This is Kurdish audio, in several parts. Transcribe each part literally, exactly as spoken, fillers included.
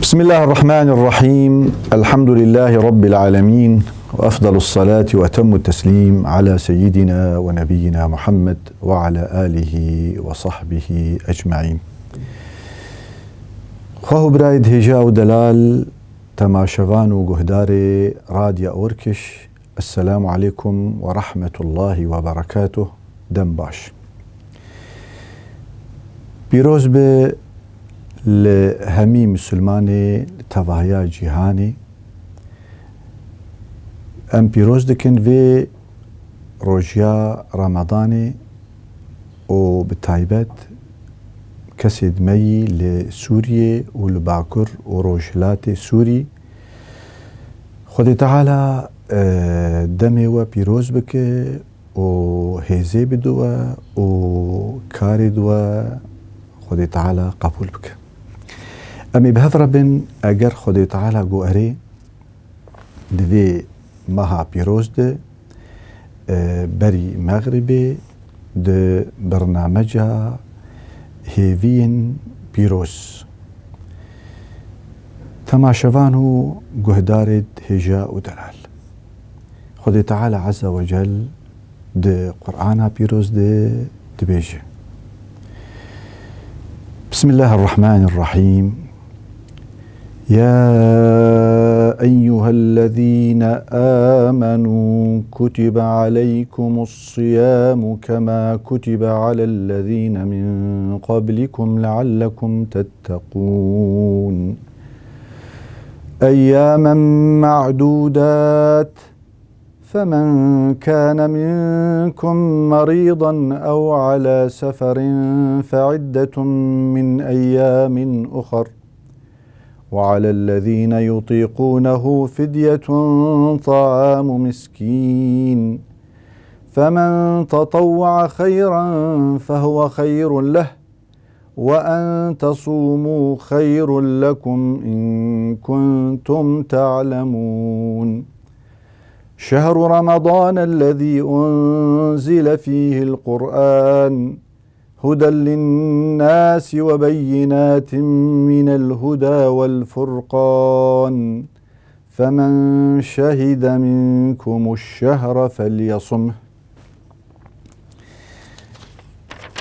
بسم الله الرحمن الرحيم. الحمد لله رب العالمين. وأفضل الصلاة وأتم التسليم على سيدنا ونبينا محمد وعلى آله وصحبه أجمعين. Xweh û birayê hêja û delal, temaşevan û guhdarê Radya Orkiş, Esselamu aleykum ve rahmetullahi ve berekatuh. Dem baş. Pîroz be li hemî Misilmanê li tevahiya cîhanê. Em pîroz dikin vê rojiya Ramadanê û bi taybet kesê di me yî li Sûriyê û li Bakur û Rojhilatê Sûrî. Xwedê Teala, e, demê we pîroz bike û hêzê bide we û karê di we Xwedê Teala qebûl bike. Em ê bi hev re bin, eger Xwedê Teala got erê, di vê meha pîroz de, e, berî mexribê di bernameca Hêviyên Pîroz. Temaşevan û guhdarê hêja û delal. Xwedê Teala Azze ve Cel di Qur'ana Pîroz de dibêje. بسم الله الرحمن الرحيم. يا أيها الذين آمنوا كتب عليكم الصيام كما كتب على الذين من قبلكم لعلكم تتقون. أياما معدودات، فمن كان منكم مريضا أو على سفر فعدة من أيام أخر، وعلى الذين يطيقونه فدية طعام مسكين، فمن تطوع خيرا فهو خير له، وأن تصوموا خير لكم إن كنتم تعلمون. شهر رمضان الذي أنزل فيه القرآن هدى للناس وبينات من الهدى والفرقان، فمن شهد منكم الشهر فليصمه.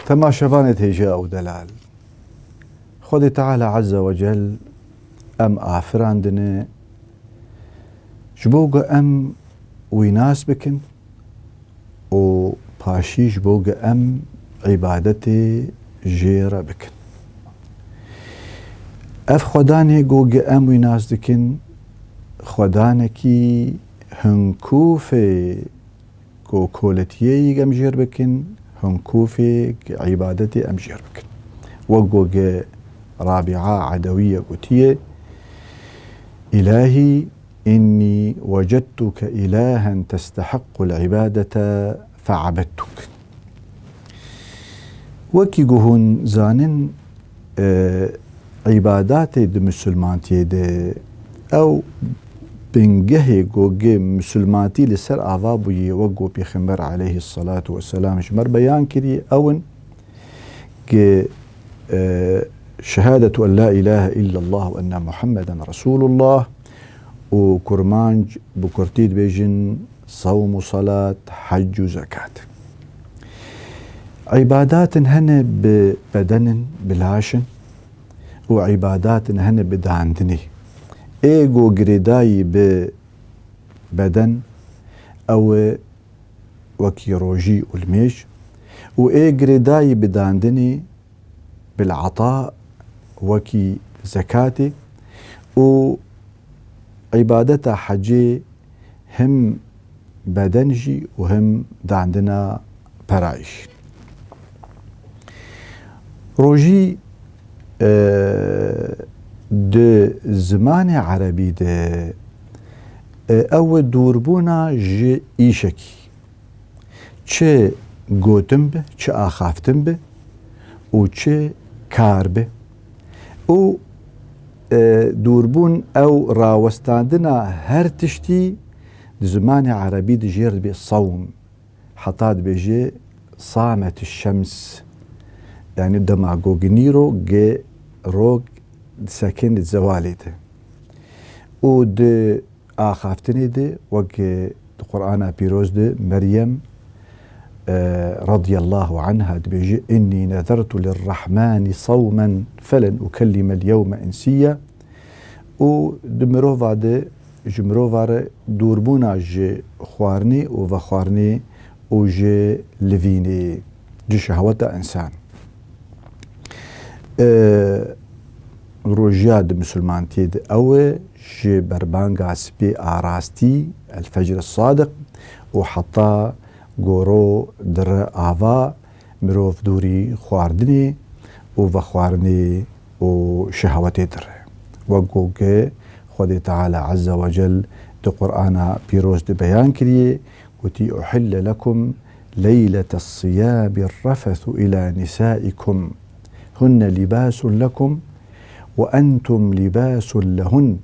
Temaşevanê hêja û delal. Xwedê Teala Azze ve Cel em afirandine ji bo ku em wî nas bikin û paşî ji bo ku em îbadetê jê re bikin. Ev xwedanê ku em wî nas dikin, xwedanekî hinkûfê ku koletiyê yî em jêr bikin, hinkûfê îbadetê em jêr bikin. Wek ku Rabîa Edewiye gotiye, إلهي إني وجدتك إلها تستحق العبادة فعبدتك. Wekî ku hûn zanin, e, îbadatê di misilmantiyê de ew bingehê ku gi misilmantî li ser ava bûye, wek ku Pêxember aleyhisselatu vesselam ji me re beyan kiriye, ew in ki, e, şehadetu en la ilahe illallah ve enne Muhammeden Resulullah û kurmanc bi kurtî dibêjin sewm û salat, hec û zekat. Îbadatin hene bi bedenin, bi laş in û îbadatin hene bi dandinê. Ê ku girêdayî bi beden ew e wekî rojî û limêj û ê girêdayî bi dandinê bil ata wekî zekatê û îbadeta hecê him beden jî û him dandina perayî jî. Rojî, e, di zimanê erebî de, e, ew e dûrbûna ji îşekî. Çi gotin bi, çi axaftin bi û çi kar bi. Û, e, dûrbûn ew rawestandina her tiştî di zimanê erebî dijêr dibe sewm. Heta dibêje samet şems. Yani dema ku ginîro ge rog disekin di zewalê de. Û di axaftinê de, wek di Qur'ana Pîroz de Meryem, e, radiyallahu anha dibêje, "Innî nezertu lirrahmani sawmen felen ukellimel yewme insiyya." Û di mirova de, ji mirova re dûrbûna ji xwarinê û vexwarinê û ji livînê, ji şehweta însan. E, rojiya di misilmantiyê de ew e, ji berbanga sibê a rastî, el-fecr sadiq, û heta goro dire ava, mirov dûrî xwardinê û vexwarinê û şehwetê dire. Wek ku Xwedê Teala Azze ve Cel di Qur'ana Pîroz de beyan kiriye, gotî, "Uhille lekum leyletes siyami rrefesu ila nisaikum, hunne libasun lekum ve entum libasun lehun.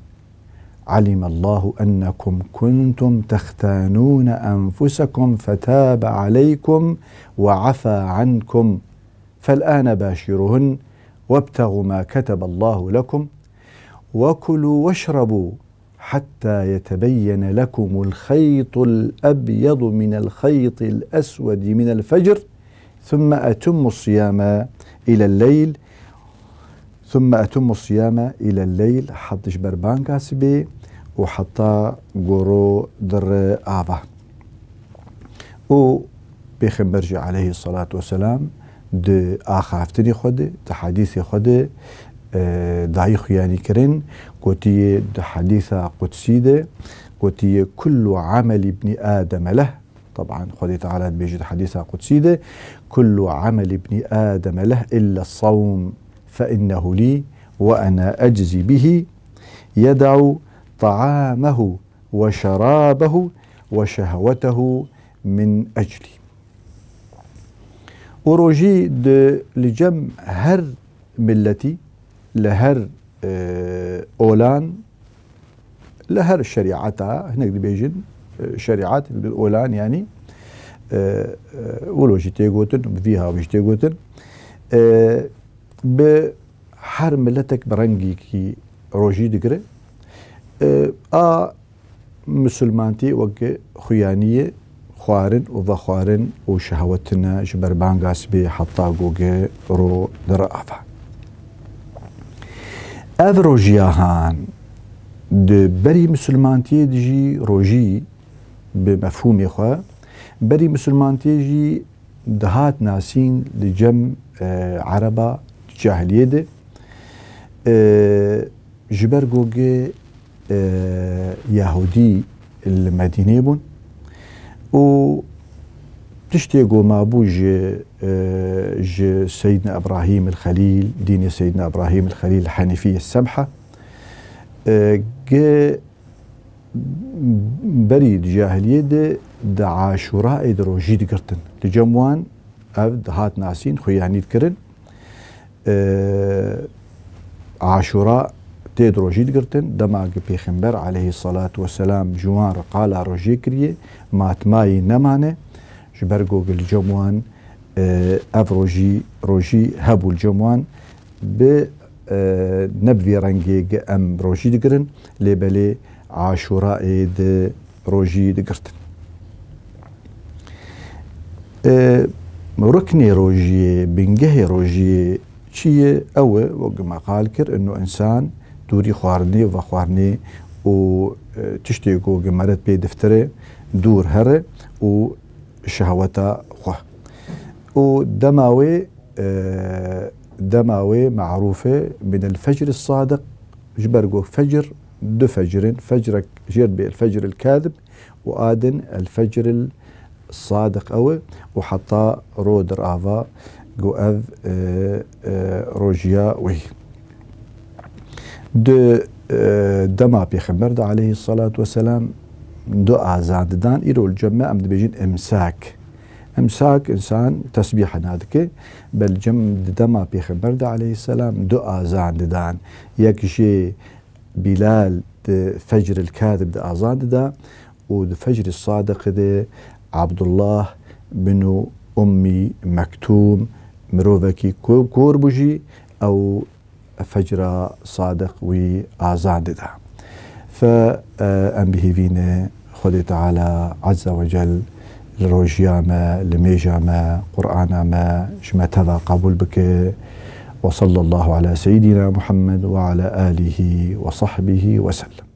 Alimallahu ennekum kuntum tehtanun enfusekum fetabe aleykum ve afa ankum. Fel'ane başiruhun vebtegu ma keteballahu lekum ve kulu veşrebu hatta yetebeyyene lekumul khaytul ebyadu minel khaytil eswedi minel fecr, thumme etimmus siyame ilel leyl, thumme etimmus siyame ilel leyl", hat ji ber banga sibê û heta goro dire ava. Û Pêxember jî aleyhi salatu vesselam di axaftinê xwe de, di hadîsê xwe de, e, dayî xuyanî kirin, gotiye di hadîsa qudsî de, gotiye, "Kullu amel ibni Adem leh." Teban, Xwedê Teala dibêje di hadîsa qudsî de, "Kullu amel ibni Adem leh illa sawm, fe innehu lî, ve ene eczî bihî, yeda'u ta'amehu ve şerabehu ve şehwetehu min eclî." Û rojî di li cem her milletî, li her, e, olan, li her şerîeta, hinek dibêjin, e, şerîet, bi olan, yanî, e, e, wilo jî tê gotin, bi vî hawî jî tê gotin. E, bi her miletek bi rengekî rojî digire. E, a misilmantî weke xuyaniyê xwarin û vexwarin û şehwetine ji ber banga sibê heta goge ro dire ava. Ev rojiya han di berî misilmantiyê de jî rojî bi mefhûmê xwe, berî misilmantiyê jî dihat nasîn li cem, e, Ereba di cahiliyê de, e, ji ber goge, e, Yahudî li Medînê bûn û tiştê ku mabû ji, e, ji Seyyidina Ibrahîm el-Xelîl, dînê Seyyidina Ibrahîm el-Xelîl, Henîfiyê Semha, e, ge berî di cahiliyê de di Aşûrayê di rojî digirtin. Li cem wan ev dihat nasîn, xuyanî dikirin. E, Aşûra tê di rojî digirtin. Dema ki Pêxember aleyhissalatu vesselam ji wan re qala rojê kiriye, matmayî nemane. Ji ber ku li cem wan, e, ev rojî, rojî hebû li cem wan. Bi, e, ne bi vî rengê ge em rojî digirin, lê belê Aşûrayê di rojî digirtin. E, ruknê rojiyê, bingehê rojiyê çi ye? Ew e, wek me qal kir, ino însan dûrî xwarinê û vexwarinê û, e, tiştê ku ge meret pê diftire, dûr here û şehweta xwe. Û dema wê, e, dema wê marûf e, min el fecr sadiq, ji ber ku fecr, du fecr in, fecrek jêr dibê el fecr el kadib û a din el fecr el sadiq ew e û heta ro dir ava ku ev, e, e, rojiya wê. Di, e, dema Pêxember de aleyhissalatu vesselam du azan didan, îro li cem me em dibêjin imsak. Imsak, însan tesbîh hena dike. Bel cem di dema Pêxember de aleyhisselam du azan didan. Yek jê Bilal di Fecr el Kadib de azan dida û di Fecr Sadiq de Abdullah bin Ummi Mektum, mirovekî ko-, kor bû jî, ew fecra sadiq wî azan dida. Fe, e, em bi hêvî ne Xwedê Teala Azze ve Cel li rojiya me, li mêja me, Qur'ana me ji me teva qebûl bike. Ve sallallahu ala seyyidina Muhammed ve ala alihi ve sahbihi ve sellem.